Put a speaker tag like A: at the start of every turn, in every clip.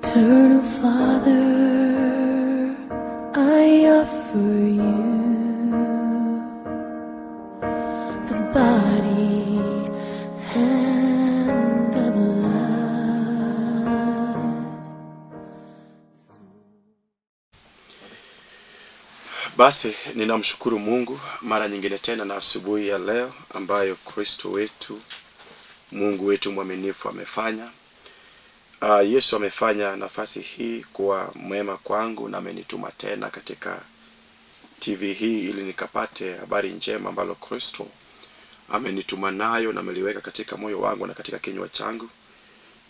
A: Eternal Father, I offer you the body and the blood.
B: Basi ninamshukuru Mungu mara nyingine tena na asubuhi ya leo ambayo Kristo wetu Mungu wetu mwaminifu amefanya. Yesu amefanya nafasi hii kuwa mwema kwangu na amenituma tena katika TV hii ili nikapate habari njema ambalo Kristo amenituma nayo na ameliweka katika moyo wangu na katika kinywa changu.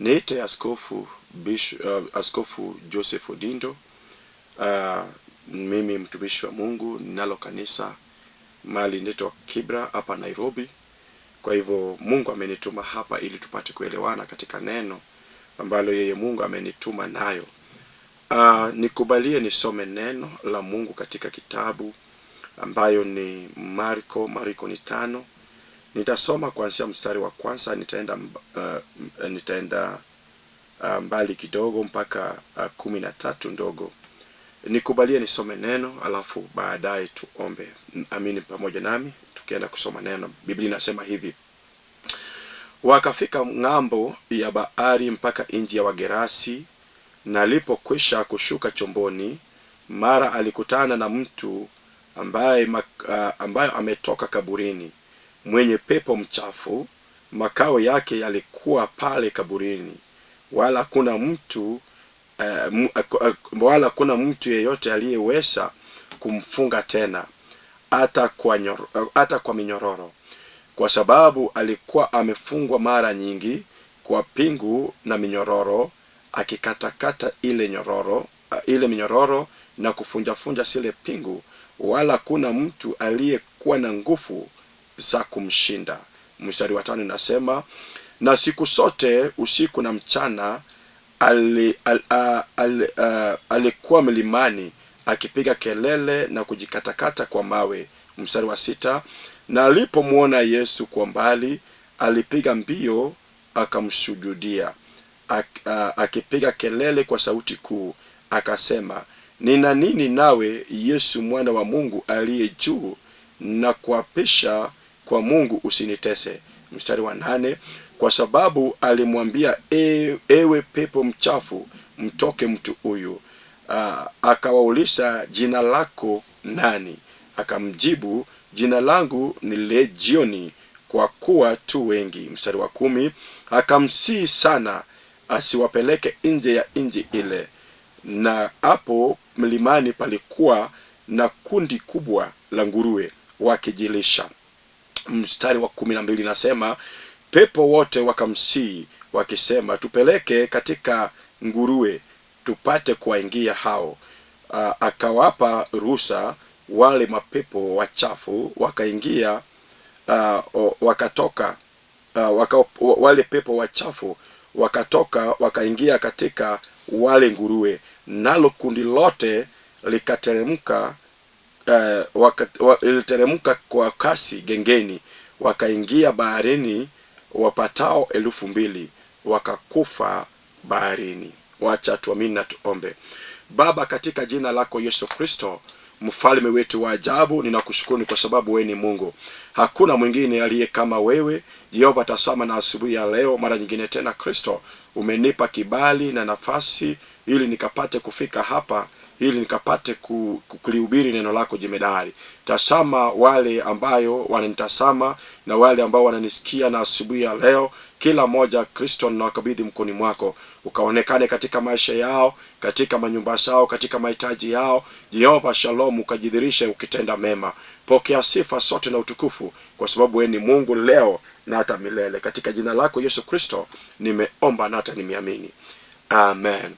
B: Niite Askofu Askofu Joseph Odindo. Mimi mtumishi wa Mungu, ninalo kanisa mahali inaitwa Kibra hapa Nairobi. Kwa hivyo Mungu amenituma hapa ili tupate kuelewana katika neno ambalo yeye Mungu amenituma nayo. Nikubalie nisome neno la Mungu katika kitabu ambayo ni Marko, Marko ni 5. Nitasoma kuanzia mstari wa kwanza, nitaenda mbali kidogo mpaka 13 ndogo. Nikubalie nisome neno alafu baadaye tuombe. Amini pamoja nami tukienda kusoma neno. Biblia inasema hivi: wakafika ng'ambo ya bahari mpaka nchi ya Wagerasi, na alipokwisha kushuka chomboni, mara alikutana na mtu ambaye ametoka kaburini, mwenye pepo mchafu. Makao yake yalikuwa pale kaburini, wala kuna mtu wala kuna mtu yeyote aliyeweza kumfunga tena hata kwa minyororo, kwa sababu alikuwa amefungwa mara nyingi kwa pingu na minyororo, akikatakata ile minyororo na kufunjafunja zile pingu, wala kuna mtu aliyekuwa na nguvu za kumshinda. Mstari wa 5 inasema, na siku zote usiku na mchana alikuwa mlimani akipiga kelele na kujikatakata kwa mawe. Mstari wa 6, na alipomuona Yesu kwa mbali, alipiga mbio akamsujudia, akipiga kelele kwa sauti kuu, akasema, nina nini nawe Yesu mwana wa Mungu aliye juu? Na kuapisha kwa Mungu usinitese. Mstari wa 8, kwa sababu alimwambia, ewe pepo mchafu, mtoke mtu huyu. Akawauliza, jina lako nani? Akamjibu, jina langu ni Legioni, kwa kuwa tu wengi. Mstari wa 10, akamsihi sana asiwapeleke nje ya nchi ile. Na hapo mlimani palikuwa na kundi kubwa la nguruwe wakijilisha. Mstari wa 12 nasema, pepo wote wakamsihi wakisema, tupeleke katika nguruwe tupate kuwaingia hao. Akawapa ruhusa wale mapepo wachafu wakaingia, wakatoka, wale pepo wachafu wakatoka wakaingia katika wale nguruwe, nalo kundi lote likateremka, liliteremka kwa kasi gengeni, wakaingia baharini wapatao 2000, wakakufa baharini. Wacha tuamini na tuombe. Baba, katika jina lako Yesu Kristo, mfalme wetu wa ajabu, ninakushukuru kwa sababu wewe ni Mungu. Hakuna mwingine aliye kama wewe. Yehova, tazama na asubuhi ya leo mara nyingine tena Kristo umenipa kibali na nafasi ili nikapate kufika hapa, ili nikapate kulihubiri neno lako jemedari. Tazama wale ambayo wananitazama na wale ambao wananisikia na asubuhi ya leo, kila moja Kristo ninawakabidhi mkononi mwako, ukaonekane katika maisha yao, katika manyumba yao, katika mahitaji yao. Jehova Shalom, ukajidhirishe ukitenda mema. Pokea sifa sote na utukufu, kwa sababu wewe ni Mungu leo na hata milele. Katika jina lako Yesu Kristo nimeomba na hata nimeamini. Amen.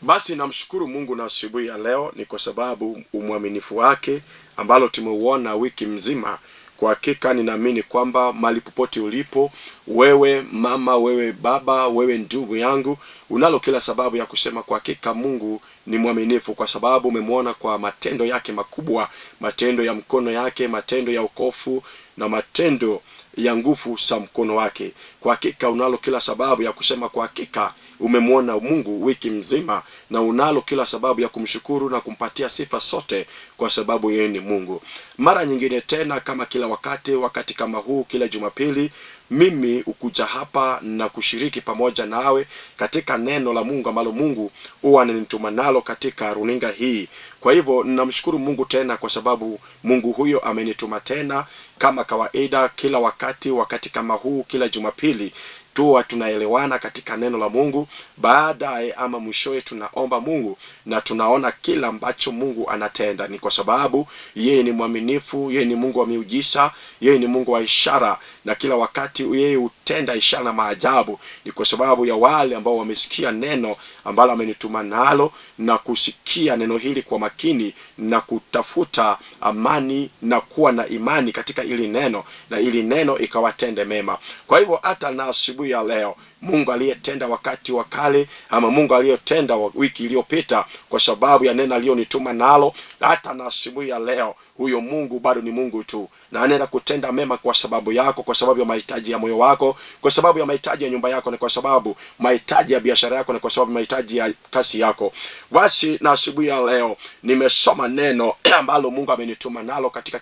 B: Basi namshukuru Mungu na asubuhi ya leo ni kwa sababu umwaminifu wake ambalo tumeuona wiki mzima. Kwa hakika ninaamini kwamba mahali popote ulipo, wewe mama, wewe baba, wewe ndugu yangu, unalo kila sababu ya kusema kwa hakika Mungu ni mwaminifu, kwa sababu umemwona kwa matendo yake makubwa, matendo ya mkono yake, matendo ya wokovu na matendo ya nguvu za mkono wake. Kwa hakika unalo kila sababu ya kusema kwa hakika umemwona Mungu wiki mzima, na unalo kila sababu ya kumshukuru na kumpatia sifa sote, kwa sababu yeye ni Mungu. Mara nyingine tena, kama kila wakati, wakati kama huu, kila Jumapili mimi hukuja hapa na kushiriki pamoja nawe katika neno la Mungu ambalo Mungu huwa ananituma nalo katika runinga hii. Kwa hivyo ninamshukuru Mungu tena kwa sababu Mungu huyo amenituma tena kama kawaida, kila wakati, wakati kama huu, kila Jumapili tuwa tunaelewana katika neno la Mungu. Baadaye ama mwishowe tunaomba Mungu na tunaona kila ambacho Mungu anatenda, ni kwa sababu yeye ni mwaminifu, yeye ni Mungu wa miujiza, yeye ni Mungu wa ishara, na kila wakati yeye hutenda ishara na maajabu. Ni kwa sababu ya wale ambao wamesikia neno ambalo amenituma nalo na kusikia neno hili kwa makini na kutafuta amani na kuwa na imani katika ili neno, na ili neno ikawatende mema. Kwa hivyo hata na asubuhi ya leo, Mungu aliyetenda wakati wa kale ama Mungu aliyotenda wiki iliyopita kwa sababu ya neno aliyonituma nalo, hata na asubuhi ya leo, huyo Mungu bado ni Mungu tu, na anaenda kutenda mema kwa sababu yako, kwa sababu ya mahitaji ya moyo wako, kwa sababu ya mahitaji ya nyumba yako, na kwa sababu mahitaji ya biashara yako, na kwa sababu mahitaji ya kazi yako. Basi na asubuhi ya leo nimesoma neno ambalo Mungu amenituma nalo katika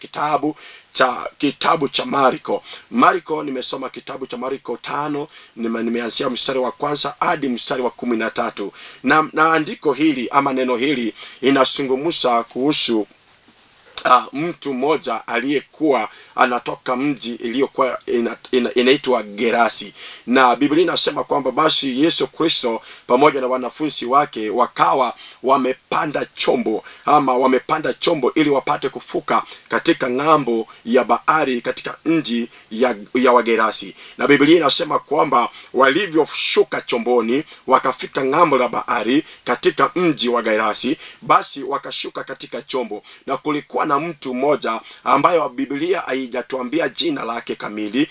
B: kitabu cha Marko. Marko, nimesoma kitabu cha Marko 5, nimeanzia mstari wa kwanza hadi mstari wa 13, na andiko hili ama neno hili inazungumza kuhusu mtu mmoja aliyekuwa anatoka mji iliyokuwa inaitwa Gerasi, na Biblia inasema kwamba basi Yesu Kristo pamoja na wanafunzi wake wakawa wamepanda chombo ama wamepanda chombo ili wapate kuvuka katika ng'ambo ya bahari katika mji ya Wagerasi, na Biblia inasema kwamba walivyoshuka chomboni wakafika ng'ambo la bahari katika mji wa Gerasi, basi wakashuka katika chombo, na kulikuwa na mtu mmoja ambayo Biblia haijatuambia jina lake kamili,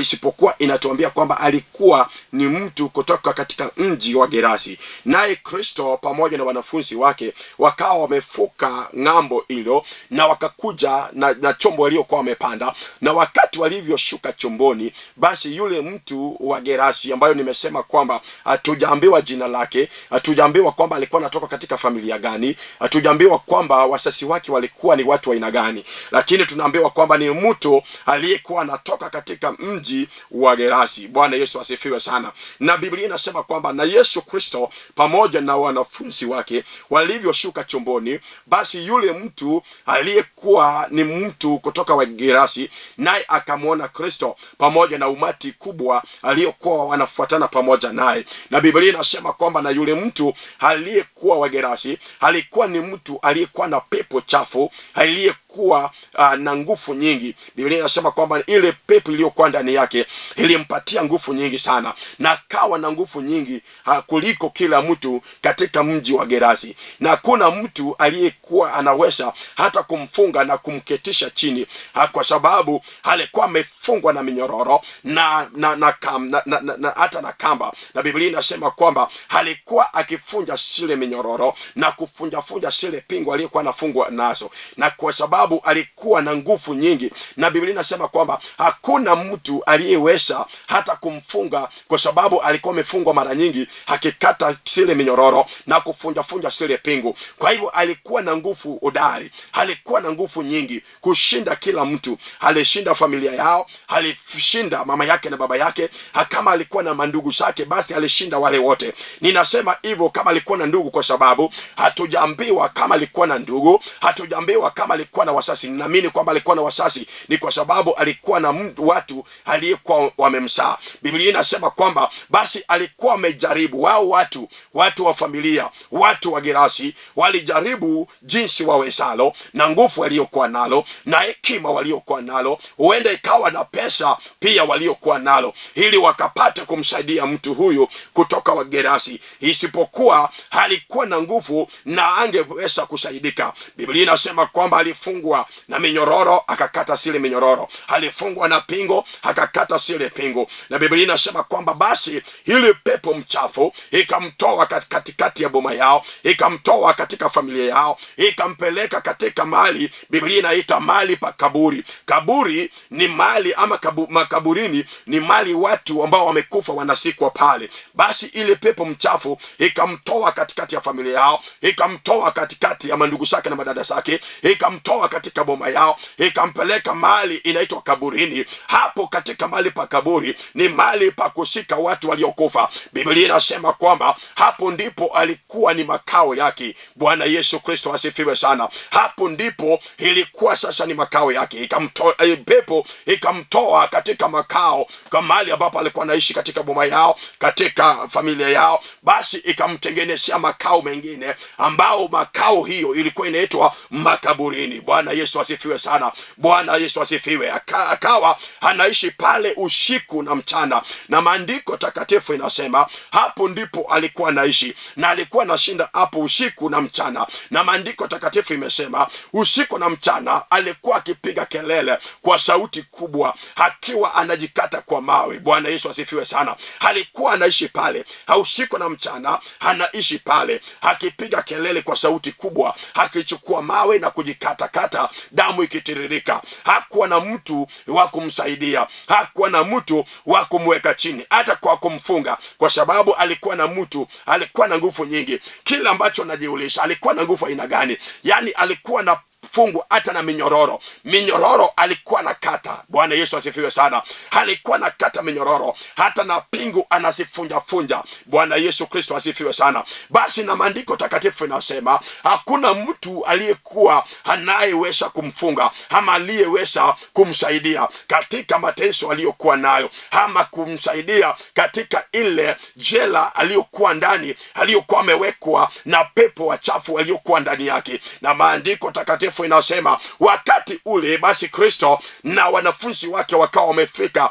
B: isipokuwa inatuambia kwamba alikuwa ni mtu kutoka katika mji wa Gerasi. Naye Kristo pamoja na wanafunzi wake wakawa wamevuka ng'ambo hilo na wakakuja na chombo waliokuwa wamepanda, na wakati walivyoshuka chomboni, basi yule mtu wa Gerasi ambayo nimesema kwamba hatujaambiwa jina lake, hatujaambiwa kwamba alikuwa anatoka katika familia gani, hatujaambiwa kwamba wazazi wake walikuwa ni watu wa aina gani, lakini tunaambiwa kwamba ni mtu aliyekuwa anatoka katika mji wa Gerasi. Bwana Yesu asifiwe sana. Na Biblia inasema kwamba na Yesu Kristo pamoja na wanafunzi wake walivyoshuka chomboni, basi yule mtu aliyekuwa ni mtu kutoka wa Gerasi, naye akamwona Kristo pamoja na umati kubwa aliyokuwa wanafuatana pamoja naye. Na Biblia inasema kwamba na yule mtu aliyekuwa wa Gerasi alikuwa ni mtu aliyekuwa na pepo chafu aliyekuwa na nguvu nyingi. Biblia inasema kwamba ile pepo iliyokuwa ndani yake ilimpatia nguvu nyingi sana, na akawa na nguvu nyingi kuliko kila mtu katika mji wa Gerasi, na hakuna mtu aliyekuwa anaweza hata kumfunga na kumketisha chini kwa sababu alikuwa amefungwa na minyororo na na na, kam, na, na, na, na hata na kamba. Na Biblia inasema kwamba alikuwa akifunja zile minyororo na kufunjafunja zile pingu aliyekuwa anafungwa nazo, na kwa sababu alikuwa na nguvu nyingi, na Biblia inasema kwamba hakuna mtu aliyeweza hata kumfunga, kwa sababu alikuwa amefungwa mara nyingi, akikata zile minyororo na kufunjafunja zile pingu. Kwa hivyo alikuwa na nguvu hodari, alikuwa na nguvu nyingi kushinda kila mtu. Alishinda familia yao, alishinda mama yake na baba yake. Kama alikuwa na mandugu zake, basi alishinda wale wote. Ninasema hivyo kama alikuwa na ndugu, kwa sababu hatujaambiwa kama alikuwa na ndugu, hatujaambiwa kama alikuwa na wazazi. Ninaamini kwamba alikuwa na wazazi, ni kwa sababu alikuwa na watu aliyekuwa wamemzaa. Biblia inasema kwamba basi alikuwa amejaribu wao watu wa familia, watu wa Gerasi walijaribu jinsi wawezalo na nguvu waliokuwa nalo na hekima waliokuwa nalo, huenda ikawa na pesa pia waliokuwa nalo, ili wakapate kumsaidia mtu huyu kutoka wa Gerasi, isipokuwa alikuwa na nguvu na angeweza kusaidika. Biblia inasema kwamba alifungwa Alifungwa na minyororo, akakata zile minyororo. Alifungwa na pingo, akakata zile pingo. Na Biblia inasema kwamba basi hili pepo mchafu ikamtoa katikati ya boma yao, ikamtoa katika familia yao, ikampeleka katika mali Biblia inaita mali pa kaburi. Kaburi ni mali ama makaburini ni mali watu ambao wamekufa wanasikwa pale. Basi ile pepo mchafu ikamtoa katikati ya familia yao, ikamtoa katikati ya mandugu zake na madada zake, ikamtoa katika boma yao, ikampeleka mali inaitwa kaburini. Hapo katika mali pa kaburi ni mali pa kusika watu waliokufa. Biblia inasema kwamba hapo ndipo alikuwa ni makao yake. Bwana Yesu Kristo asifiwe sana. Hapo ndipo ilikuwa sasa ni makao yake. Ikamtoa pepo ikamtoa katika makao kwa mahali ambapo alikuwa anaishi katika boma yao, katika familia yao, basi ikamtengenezea makao mengine ambao makao hiyo ilikuwa inaitwa makaburini. Bwana Yesu asifiwe sana. Bwana Yesu asifiwe. Akawa anaishi pale usiku na mchana, na maandiko takatifu inasema hapo ndipo alikuwa anaishi, na alikuwa anashinda hapo usiku na mchana, na maandiko takatifu imesema usiku na mchana alikuwa akipiga kelele kwa sauti kubwa, akiwa anajikata kwa mawe. Bwana Yesu asifiwe sana. Alikuwa anaishi pale usiku na mchana, anaishi pale akipiga kelele kwa sauti kubwa, akichukua mawe na kujikatakata, damu ikitiririka. Hakuwa na mtu wa kumsaidia, hakuwa na mtu wa kumweka chini, hata kwa kumfunga, kwa sababu alikuwa na mtu, alikuwa na nguvu nyingi. Kila ambacho najiuliza, alikuwa na nguvu aina gani? Yani alikuwa na fungu hata na minyororo, minyororo alikuwa na kata. Bwana Yesu asifiwe sana. Alikuwa na kata minyororo, hata na pingu anazifunjafunja. Bwana Yesu Kristo asifiwe sana. Basi na maandiko takatifu inasema hakuna mtu aliyekuwa anayeweza kumfunga ama aliyeweza kumsaidia katika mateso aliyokuwa nayo, ama kumsaidia katika ile jela aliyokuwa ndani, aliyokuwa amewekwa na pepo wachafu waliokuwa ndani yake. Na maandiko takatifu inasema wakati ule basi Kristo na wanafunzi wake wakawa wamefika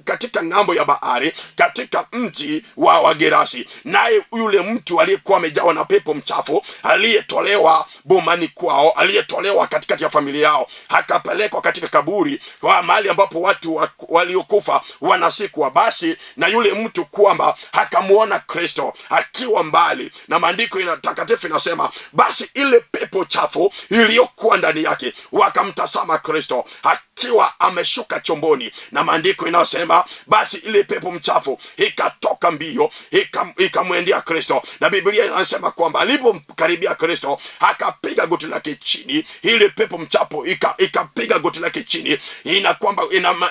B: katika ng'ambo ya bahari, katika mji wa Wagerasi. Naye yule mtu aliyekuwa amejawa na pepo mchafu, aliyetolewa bomani kwao, aliyetolewa katikati ya familia yao, akapelekwa katika kaburi kwa mahali ambapo watu waliokufa wanasikwa. Basi na yule mtu kwamba akamwona Kristo akiwa mbali, na maandiko takatifu inasema basi ile pepo chafu iliyokuwa ndani yake wakamtazama Kristo akiwa ameshuka chomboni, na maandiko inasema basi ile pepo mchafu ikatoka mbio ikamwendea Kristo, na Biblia inasema kwamba alipomkaribia Kristo akapiga goti lake chini. Ile pepo mchafu ikapiga goti lake chini,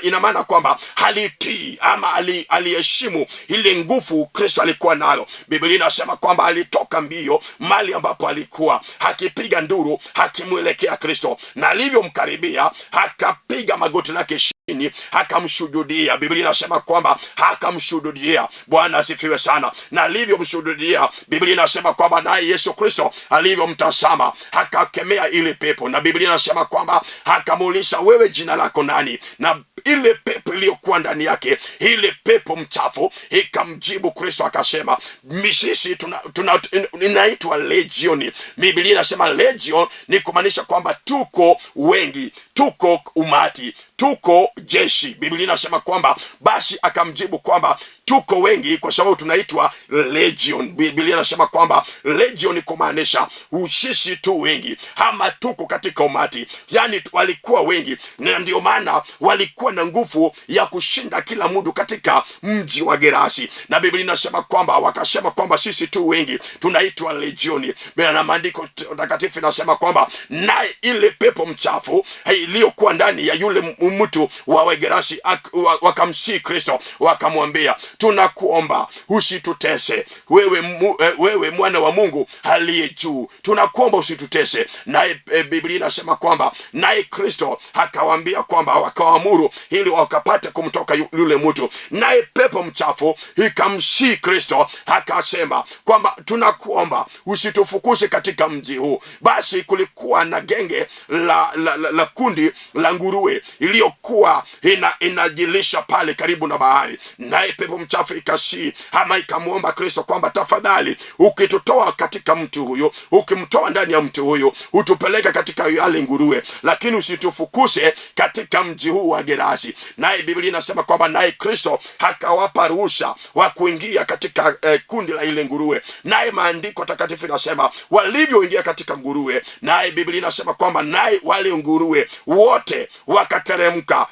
B: ina maana kwamba alitii ama aliheshimu ile nguvu Kristo alikuwa nayo. Biblia inasema kwamba alitoka mbio mali ambapo alikuwa akipiga nduru akimwelekea Kristo, na alivyomkaribia akapiga magoti lake chini akamshujudia. Biblia inasema kwamba akamshujudia. Bwana asifiwe sana. Na alivyomshujudia, Biblia inasema kwamba naye Yesu Kristo alivyomtazama akakemea ile pepo, na Biblia inasema kwamba akamuuliza, wewe jina lako nani? Na ile pepo iliyokuwa ndani yake, ile pepo mchafu ikamjibu Kristo akasema, sisi tuna inaitwa legioni. Biblia inasema legion ni kumaanisha kwamba tuko wengi, tuko umati, tuko jeshi. Biblia inasema kwamba basi akamjibu kwamba tuko wengi kwa sababu tunaitwa legion. Biblia inasema kwamba legion kumaanisha sisi tu wengi ama tuko katika umati, yani walikuwa wengi, na ndio maana walikuwa na nguvu ya kushinda kila mtu katika mji wa Gerasi. Na Biblia inasema kwamba wakasema kwamba sisi tu wengi tunaitwa legioni. Na maandiko takatifu inasema kwamba naye ile pepo mchafu iliyokuwa ndani ya yule mtu wa Wagerasi wakamsii Kristo, wakamwambia, tunakuomba usitutese wewe mwana wa Mungu aliye juu, tunakuomba usitutese. Naye Biblia inasema kwamba naye Kristo akawaambia kwamba wakawaamuru ili wakapate kumtoka yule mtu. Naye pepo mchafu ikamsii Kristo akasema kwamba tunakuomba usitufukuze katika mji huu. Basi kulikuwa na genge la kundi la nguruwe iliyokuwa inajilisha pale karibu na bahari, naye pepo mchafu ikasii ama ikamwomba Kristo kwamba tafadhali, ukitutoa katika mtu huyu, ukimtoa ndani ya mtu huyu, utupeleke katika yale nguruwe, lakini usitufukuse katika mji huu wa Gerasi. Naye Biblia inasema kwamba naye Kristo akawapa ruhusa wa kuingia katika kundi la ile nguruwe. Naye maandiko takatifu inasema walivyoingia katika nguruwe, naye Biblia inasema kwamba naye wale nguruwe wote wakateremka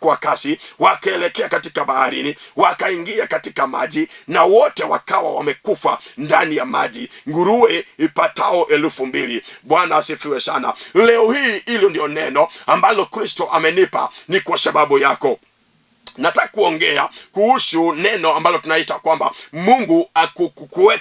B: kwa kasi, wakaelekea katika baharini, wakaingia katika maji, na wote wakawa wamekufa ndani ya maji, nguruwe ipatao 2,000. Bwana asifiwe sana. Leo hii hilo ndio neno ambalo Kristo amenipa, ni kwa sababu yako. Nataka kuongea kuhusu neno ambalo tunaita kwamba Mungu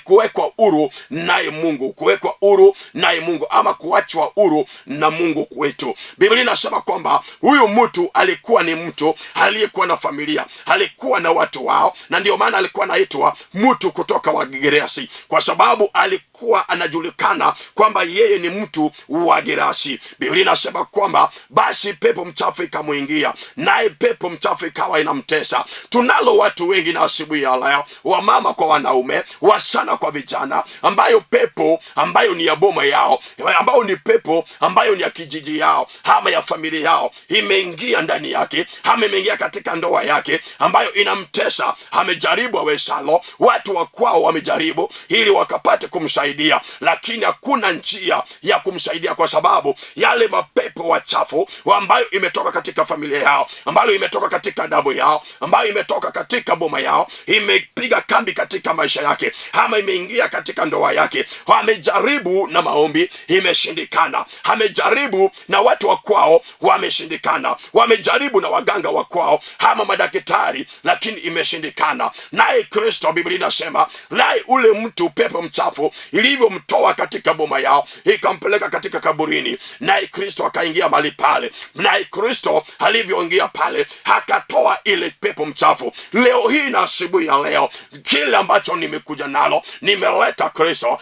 B: kuwekwa huru naye Mungu, kuwekwa huru naye Mungu ama kuachwa huru na Mungu kwetu. Biblia inasema kwamba huyu mtu alikuwa ni mtu aliyekuwa na familia, alikuwa na watu wao, na ndio maana alikuwa anaitwa mtu kutoka wa Gerasi, kwa sababu alikuwa anajulikana kwamba yeye ni mtu wa Gerasi. Biblia inasema kwamba basi pepo mchafu ikamuingia, naye pepo mchafu ikawa inamtesa. Tunalo watu wengi na asubuhi ya leo, wamama kwa wanaume, wasichana kwa vijana, ambayo pepo ambayo ni ya boma yao, ambayo ni pepo ambayo ni ya kijiji yao ama ya familia yao, imeingia ndani yake, ama imeingia katika ndoa yake, ambayo inamtesa. Amejaribu awezalo, watu wa kwao wamejaribu ili wakapate kumsaidia, lakini hakuna njia ya kumsaidia, kwa sababu yale mapepo wachafu ambayo imetoka katika familia yao, ambayo imetoka katika damu yao, ambayo imetoka katika boma yao, imepiga kambi katika maisha yake, ama imeingia katika ndoa yake. Wamejaribu na maombi, imeshindikana. Amejaribu na watu wa kwao, wameshindikana. Wamejaribu na waganga wa kwao ama madaktari, lakini imeshindikana. Naye Kristo, Biblia inasema, naye ule mtu pepo mchafu ilivyomtoa katika boma yao ikampeleka katika kaburini, naye Kristo akaingia mahali pale, naye Kristo alivyoingia pale akatoa ile pepo mchafu. Leo hii na asubuhi ya leo, kile ambacho nimekuja nalo, nimeleta Kristo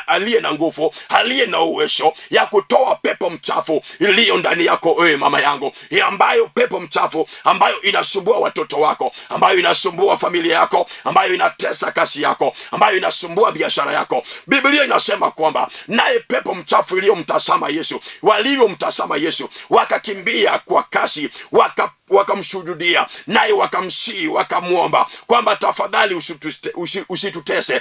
B: aliye na nguvu, aliye na uwezo ya kutoa pepo mchafu iliyo ndani yako wewe mama yangu, ambayo pepo mchafu ambayo inasumbua watoto wako, ambayo inasumbua familia yako, ambayo inatesa kasi yako, ambayo inasumbua biashara yako. Biblia inasema kwamba naye pepo mchafu iliyomtazama Yesu, walivyomtazama Yesu wakakimbia kwa kasi, wakamshuhudia, naye wakamsii, wakamwomba kwamba tafadhali usitutese,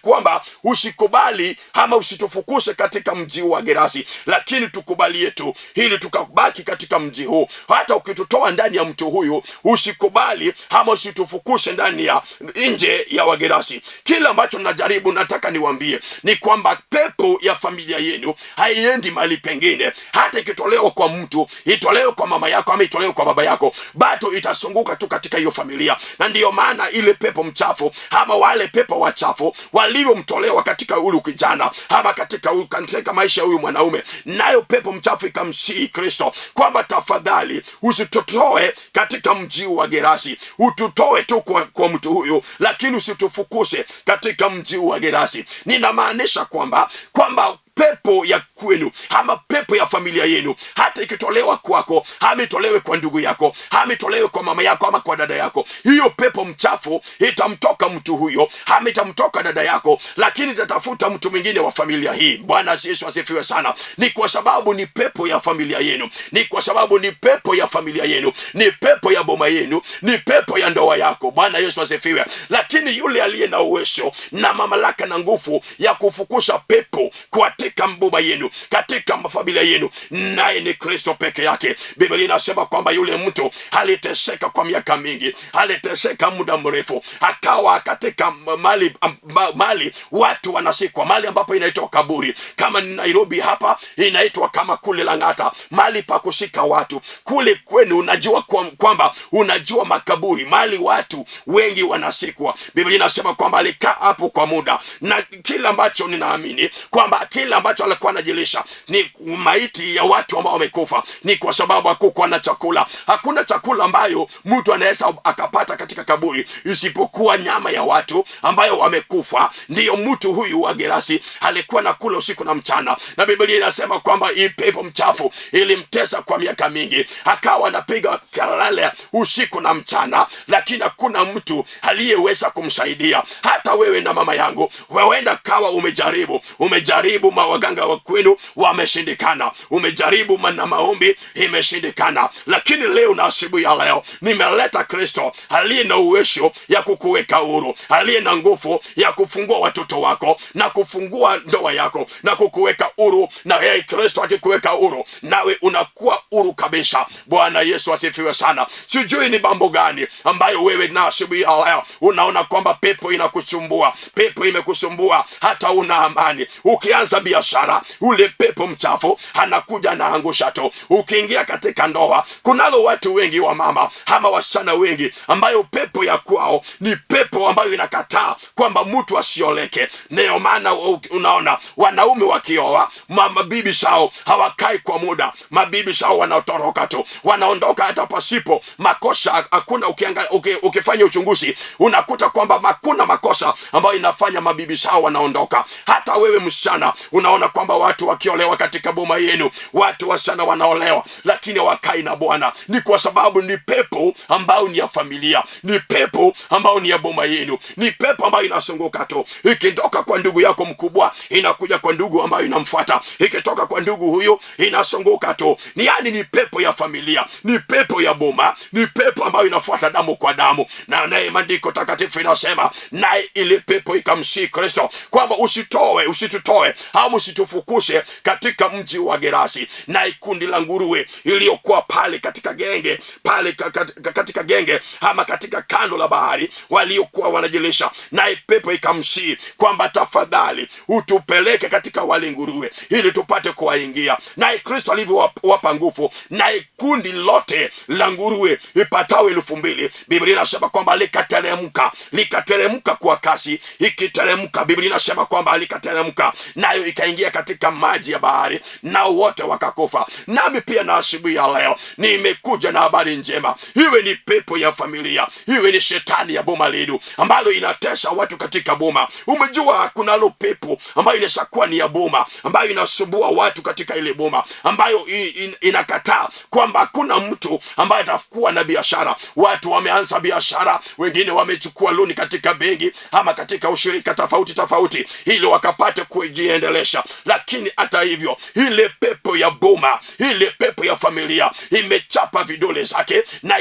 B: kwamba usikubali ama usitufukuse katika mji wa Gerasi, lakini tukubalie tu ili tukabaki katika mji huu. Hata ukitutoa ndani ya mtu huyu, usikubali ama usitufukuse ndani ya nje ya Wagerasi. Kila ambacho najaribu, nataka niwaambie ni kwamba pepo ya familia yenu haiendi mahali pengine. Hata ikitolewa kwa mtu, itolewe kwa mama yako ama itolewe kwa baba yako, bado itasunguka tu katika hiyo familia. Na ndiyo maana ile pepo mchafu ama wale pepo wachafu walivyomtolewa katika huyu kijana ama katika maisha ya huyu mwanaume, nayo pepo mchafu ikamsihi Kristo kwamba tafadhali usitutoe katika mji wa Gerasi, ututoe tu kwa mtu huyu, lakini usitufukuse katika mji wa Gerasi. Ninamaanisha kwamba pepo ya kwenu ama pepo ya familia yenu, hata ikitolewa kwako ama itolewe kwa ndugu yako ama itolewe kwa mama yako ama kwa dada yako, hiyo pepo mchafu itamtoka mtu huyo ama itamtoka dada yako, lakini itatafuta mtu mwingine wa familia hii. Bwana Yesu asifiwe sana. Ni kwa sababu ni pepo ya familia yenu, ni kwa sababu ni pepo ya familia yenu, ni pepo ya boma yenu, ni pepo ya ndoa yako. Bwana Yesu asifiwe. Lakini yule aliye na uwezo na mamlaka na nguvu ya kufukusha pepo katika mboma yenu, katika familia yenu, naye ni Kristo peke yake. Biblia inasema kwamba yule mtu aliteseka kwa miaka mingi, aliteseka muda mrefu, akawa katika mali watu wanasikwa, mali ambapo inaitwa kaburi. Kama ni Nairobi hapa inaitwa kama kule Lang'ata, mali pa kushika watu. Kule kwenu unajua kwamba unajua makaburi, mali watu wengi wanasikwa. Biblia inasema kwamba alikaa hapo kwa muda, na kila ambacho ninaamini kwamba kila Kile ambacho alikuwa anajilisha ni maiti ya watu ambao wamekufa. Ni kwa sababu hakukuwa na chakula. Hakuna chakula ambayo mtu anaweza akapata katika kaburi isipokuwa nyama ya watu ambayo wamekufa. Ndiyo mtu huyu wa Gerasi alikuwa nakula usiku na mchana, na Biblia inasema kwamba hii pepo mchafu ilimtesa kwa miaka mingi, akawa anapiga kelele usiku na mchana, lakini hakuna mtu aliyeweza kumsaidia. Hata wewe na mama yangu, wewenda kawa umejaribu mawaganga wa kwenu wameshindikana, umejaribu na maombi imeshindikana, lakini leo na asubuhi ya leo nimeleta Kristo aliye na uwezo ya kukuweka huru, aliye na nguvu ya kufungua watoto wako na kufungua ndoa yako na kukuweka huru. Na yeye Kristo akikuweka huru, nawe unakuwa huru kabisa. Bwana Yesu asifiwe sana. Sijui ni mambo gani ambayo wewe na asubuhi ya leo unaona kwamba pepo inakusumbua, pepo imekusumbua hata una amani. Ukianza biashara, ule pepo mchafu anakuja na angusha tu. Ukiingia katika ndoa, kunalo watu wengi wa mama ama wasichana wengi ambayo pepo ya kwao ni pepo ambayo inakataa kwamba mtu asioleke. Ndio maana unaona wanaume wakioa, mabibi zao hawakai kwa muda, mabibi zao wanatoroka tu, wanaondoka hata pasipo makosa. Hakuna, ukifanya uchunguzi unakuta kwamba hakuna makosa ambayo inafanya mabibi zao wanaondoka. Hata wewe msichana unaona kwamba watu wakiolewa katika boma yenu, watu wasichana wanaolewa lakini hawakai na Bwana. Ni kwa sababu ni pepo ambayo ni ya familia, ni pepo ambayo ni ya boma yenu, ni pepo ambayo inazunguka tu. Ikitoka kwa ndugu yako mkubwa inakuja kwa ndugu ambayo inamfuata, ikitoka kwa ndugu huyo inazunguka tu. Ni yani ni pepo ya familia, ni pepo ya boma, ni pepo ambayo inafuata damu kwa damu. Na naye maandiko takatifu inasema, naye ile pepo ikamsihi Kristo kwamba usitoe, usitutoe au usitufukushe katika mji wa Gerasi. Naye kundi la nguruwe iliyokuwa pale katika genge pale katika genge ama katika kando la bahari waliokuwa wanajilisha, naye pepo ikamsihi kwamba tafadhali utupeleke katika wale nguruwe ili tupate kuwaingia. Naye Kristo alivyowapa nguvu, naye kundi lote la nguruwe ipatao 2000, Biblia inasema kwamba likateremka, likateremka kwa kasi, ikiteremka, Biblia inasema kwamba likateremka, nayo ikaingia katika maji ya bahari, nao wote wakakufa. Nami pia na asubuhi ya leo nimekuja na habari njema. Iwe ni pepo ya familia, iwe ni shetani ya boma lenu ambalo inatesa watu katika boma. Umejua kunalo pepo ambayo inaweza kuwa ni ya boma, ambayo inasumbua watu katika ile boma, ambayo inakataa kwamba hakuna mtu ambaye atakuwa na biashara. Watu wameanza biashara, wengine wamechukua loni katika benki ama katika ushirika tofauti tofauti ili wakapate kujiendelesha, lakini hata hivyo ile pepo ya boma, ile pepo ya familia imechapa vidole zake na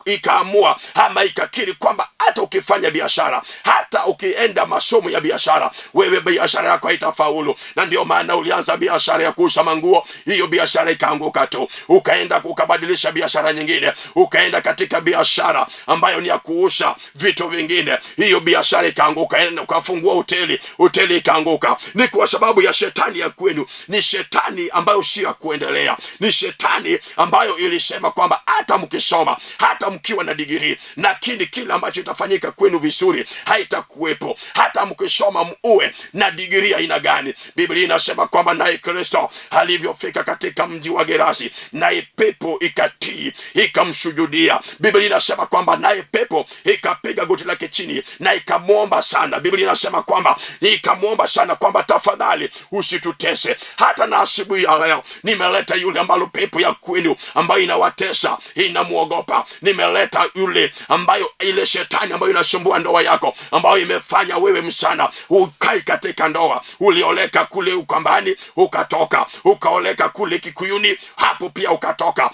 B: ikaamua ama ikakiri kwamba hata ukifanya biashara, hata ukienda masomo ya biashara, wewe biashara yako haitafaulu. Na ndio maana ulianza biashara ya kuuza manguo, hiyo biashara ikaanguka tu. Ukaenda ukabadilisha biashara nyingine, ukaenda katika biashara ambayo ni ya kuuza vitu vingine, hiyo biashara ikaanguka. Ukafungua hoteli, hoteli ikaanguka. Ni kwa sababu ya shetani ya kwenu, ni shetani ambayo sio ya kuendelea, ni shetani ambayo ilisema kwamba hata mkisoma, hata mkiwa na digrii, lakini kila ambacho itafanyika kwenu vizuri haitakuwepo. Hata mkisoma muwe na digrii aina gani. Biblia inasema kwamba naye Kristo alivyofika katika mji wa Gerasi, naye pepo ikatii ikamsujudia. Biblia inasema kwamba naye pepo ikapiga goti lake chini na ikamwomba sana. Biblia inasema kwamba ikamwomba sana kwamba tafadhali usitutese. Hata na asubuhi ya leo nimeleta yule ambalo pepo ya kwenu ambayo inawatesa inamuogopa. Nimeleta yule ambayo ile shetani ambayo inasumbua ndoa yako, ambayo imefanya wewe msana ukai katika ndoa. Ulioleka kule Ukambani ukatoka, ukaoleka kule Kikuyuni hapo pia ukatoka,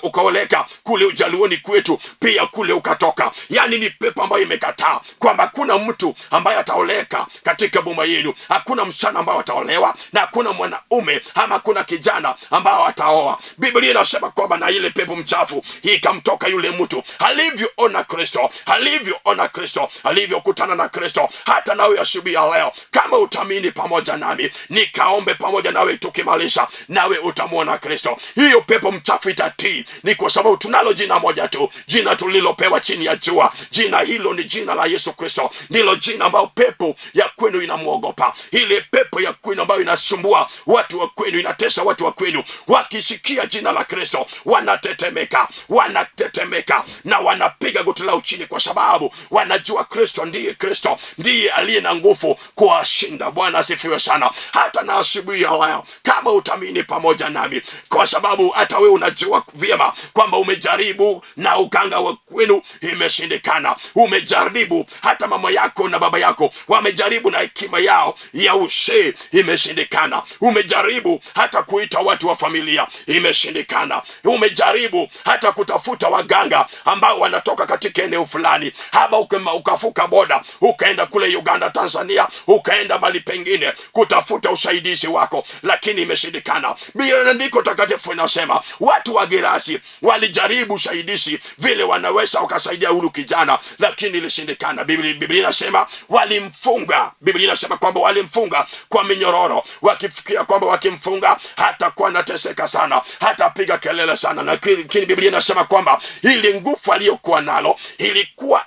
B: ukaoleka kule Ujaluoni kwetu pia kule ukatoka. Yani ni pepo ambayo imekataa kwamba hakuna mtu ambaye ataoleka katika boma yenu, hakuna msichana ambaye ataolewa, na hakuna mwanaume ama hakuna kijana ambao ataoa. Biblia inasema kwamba na ile pepo mchafu ikamtoka yule mtu alivyoona Kristo, alivyoona Kristo, alivyokutana na Kristo. Hata nawe asubuhi ya leo kama utamini pamoja nami, nikaombe pamoja nawe, tukimalisha nawe utamwona Kristo. Hiyo pepo mchafu itatii. Ni kwa sababu tunalo jina moja tu, jina tulilopewa chini ya jua. Jina hilo ni jina la Yesu Kristo, ndilo jina ambao pepo ya kwenu inamuogopa. Ile pepo ya kwenu ambayo inasumbua watu wa kwenu, inatesa watu wa kwenu, wakisikia jina la Kristo wanatetemeka, wanatetemeka na wanapiga goti lao chini, kwa sababu wanajua Kristo ndiye Kristo, ndiye aliye na nguvu kuwashinda. Bwana asifiwe sana. Hata na asubuhi ya leo, kama utamini pamoja nami, kwa sababu hata wewe unajua vyema kwamba umejaribu na uganga wa kwenu imeshindikana. Umejaribu hata mama yako na baba yako wamejaribu na hekima yao ya usee imeshindikana. Umejaribu hata kuita watu wa familia imeshindikana. Umejaribu hata kutafuta waganga ambao wanatoka katika eneo fulani, haba ukavuka boda ukaenda kule Uganda, Tanzania, ukaenda mali pengine kutafuta usaidizi wako, lakini imeshindikana. Maandiko takatifu inasema watu wa Gerasi walijaribu usaidizi vile wanaweza wakasaidia huyu kijana, lakini ilishindikana. Biblia inasema walimfunga. Biblia inasema kwamba walimfunga kwa minyororo, wakifikiria kwamba wakimfunga hatakuwa anateseka sana, hatapiga kelele sana, lakini Biblia inasema kwamba ile nguvu aliyokuwa nalo ilikuwa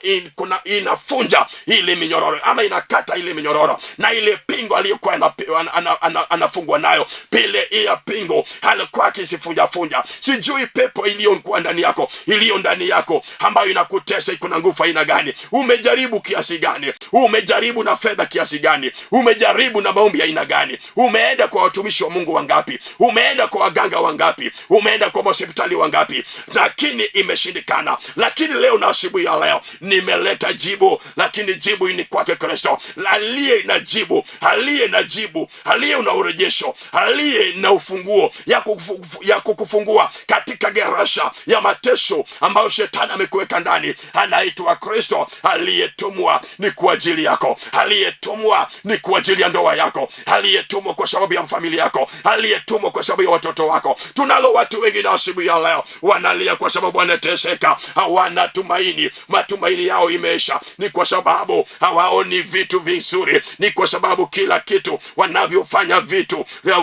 B: inafunja ile minyororo ama inakata ile minyororo, na ile pingo aliyokuwa anafungwa nayo pile ya pingo alikuwa akisifunjafunja. Sijui pepo iliyokuwa ndani yako, iliyo ndani yako ambayo inakutesa iko na nguvu aina gani? Umejaribu kiasi gani? Umejaribu na fedha kiasi gani? Umejaribu na maombi aina gani? Umeenda kwa watumishi wa Mungu wangapi? Umeenda kwa waganga wangapi? Umeenda kwa hospitali wangapi? Lakini imeshindikana. Lakini leo na asubuhi ya leo nimeleta jibu, lakini jibu ni kwake Kristo, aliye na jibu, aliye na jibu, aliye na urejesho, aliye na ufunguo ya kukufungua katika gerasha ya mateso ambayo shetani amekuweka ndani. Anaitwa Kristo, aliyetumwa ni kwa ajili yako, aliyetumwa ni kwa ajili ya ndoa yako, aliyetumwa kwa sababu ya familia yako, aliyetumwa kwa sababu ya watoto wako. Tunalo watu wengi na asubuhi ya leo wanalia kwa sababu wanateseka, hawana tumaini, matumaini yao imeisha. Ni kwa sababu hawaoni vitu vizuri, ni kwa sababu kila kitu wanavyofanya,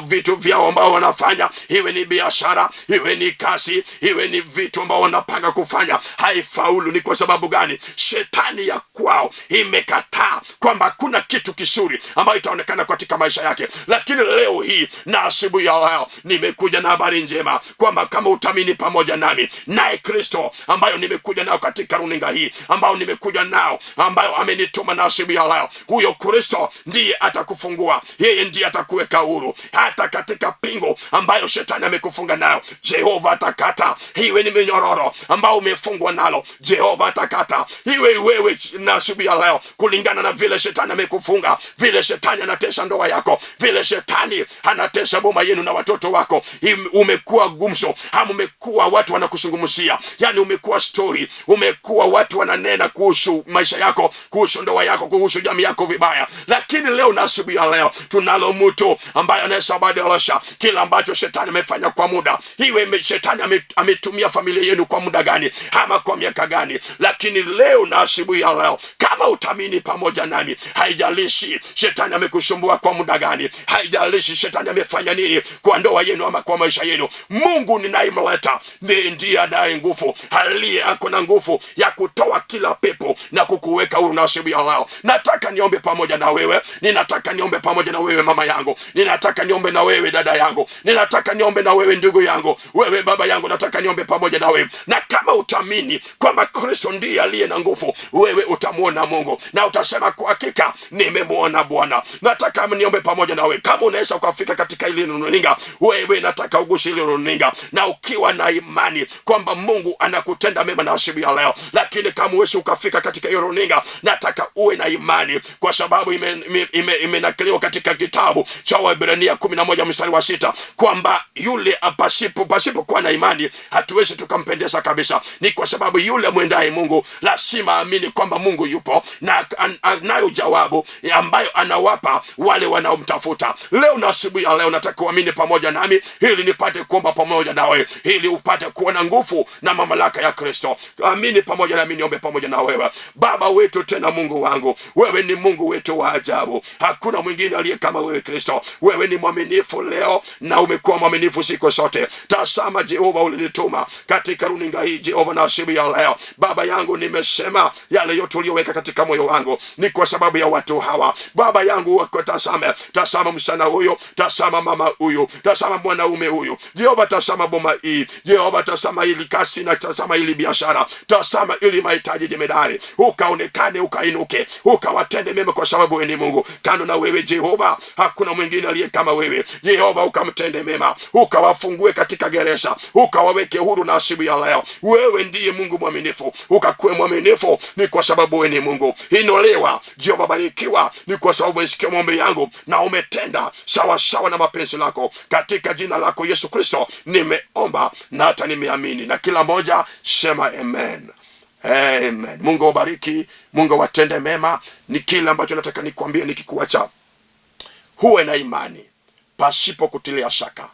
B: vitu vyao ambao wanafanya, iwe ni biashara, iwe ni kazi, iwe ni vitu ambao wanapanga kufanya, haifaulu. Ni kwa sababu gani? Shetani ya kwao imekataa kwamba hakuna kitu kizuri ambayo itaonekana katika maisha yake. Lakini leo hii na asubuhi ya leo nimekuja na habari njema kwamba kama utamini pamoja nami, naye Kristo ambayo nimekuja nao katika runinga hii, ambayo nimekuja nao, ambayo amenituma na asubuhi ya leo, huyo Kristo ndiye atakufungua, yeye ndiye atakuweka huru hata katika pingo ambayo shetani amekufunga nayo. Jehova atakata, iwe ni minyororo ambao umefungwa nalo, Jehova atakata. Iwe wewe na asubuhi ya leo, kulingana na vile shetani amekufunga, vile shetani anatesa ndoa yako, vile shetani anatesa boma yenu na watoto wako, umekuwa gumzo ama umekuwa watu wanakusungumzia, yani umekuwa story, umekuwa watu wananena kuhusu maisha yako, kuhusu ndoa yako, kuhusu jamii yako vibaya. Lakini leo na asubuhi ya leo tunalo mtu ambaye anaweza badilisha kila ambacho shetani amefanya kwa muda. Iwe shetani ametumia familia yenu kwa muda gani ama kwa miaka gani, lakini leo na asubuhi ya leo kama utamini pamoja nami, haijalishi shetani amekusumbua kwa muda gani, haijalishi shetani amefanya nini kwa ndoa yenu ama kwa maisha yenu, Mungu ninayemleta ni ndiye anaye nguvu, aliye ako na nguvu ya kutoa kila pepo na kukuweka huru. Na asubuhi ya leo nataka niombe pamoja na wewe, ninataka niombe pamoja na wewe mama yangu, ninataka niombe na wewe dada yangu, ninataka niombe na wewe ndugu yangu, wewe baba yangu, nataka niombe pamoja na wewe. Na kama utamini kwamba Kristo ndiye aliye na nguvu, wewe utamwona Mungu na utasema kwa hakika nimemwona Bwana. Nataka niombe pamoja na wewe. Kama unaweza ukafika katika ile runinga, wewe nataka uguse ile runinga, na ukiwa na imani kwamba Mungu anakutenda mema na asubuhi ya leo. Lakini kama uwezi ukafika katika hiyo runinga, nataka uwe na imani, kwa sababu imenakiliwa katika kitabu cha Waebrania 11 mstari wa 6 kwamba yule pasipo kuwa na imani hatuwezi tukampendeza kabisa. Ni kwa sababu yule mwendaye Mungu lazima aamini kwamba Mungu yupo na anayo jawabu ambayo anawapa wale wanaomtafuta. Leo na asubuhi ya leo nataka uamini pamoja nami ili nipate kuomba pamoja nawe, ili upate kuona nguvu na mamlaka ya Kristo. Amini pamoja nami, niombe pamoja na wewe. Baba wetu tena Mungu wangu, wewe ni Mungu wetu wa ajabu, hakuna mwingine aliye kama wewe Kristo. Wewe ni mwaminifu leo na umekuwa mwaminifu siku zote. Tazama Jehova, ulinituma katika runinga hii Jehova, na asubuhi ya leo Baba yangu, nimesema yale yote uliyoweka katika moyo wangu ni kwa sababu ya watu hawa. Baba yangu, wakatazame Mfalme, tazama msichana huyo, tazama mama huyu, tazama mwanaume huyu Jehova, tazama boma hii Jehova, tazama ili kasi na tazama ili biashara, tazama ili mahitaji jemedari, ukaonekane, ukainuke, ukawatende mema, kwa sababu wewe ni Mungu. Kando na wewe Jehova hakuna mwingine aliye kama wewe Jehova. Ukamtende mema, ukawafungue katika gereza, ukawaweke huru na asibu ya leo. Wewe ndiye Mungu mwaminifu, ukakuwe mwaminifu, ni kwa sababu wewe ni Mungu. Inuliwa Jehova, barikiwa, ni kwa sababu umesikia maombi yangu na umetenda sawa sawa na mapenzi lako. Katika jina lako Yesu Kristo nimeomba na hata nimeamini, na kila moja sema amen. Amen. Mungu awabariki, Mungu awatende mema. Ni kile ambacho nataka nikwambie nikikuacha, huwe na imani pasipo kutilia shaka.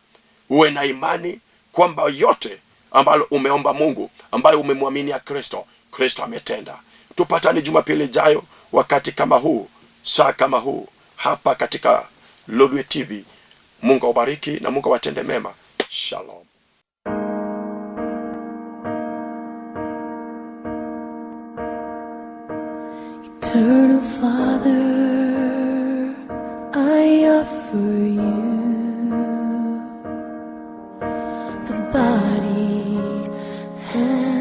B: Uwe na imani kwamba yote ambalo umeomba Mungu, ambayo umemwaminia Kristo, Kristo ametenda. Tupatane Jumapili ijayo wakati kama huu, saa kama huu, hapa katika Lolwe TV. Mungu awabariki na Mungu awatende mema. Shalom.
A: Eternal Father, I offer you the body and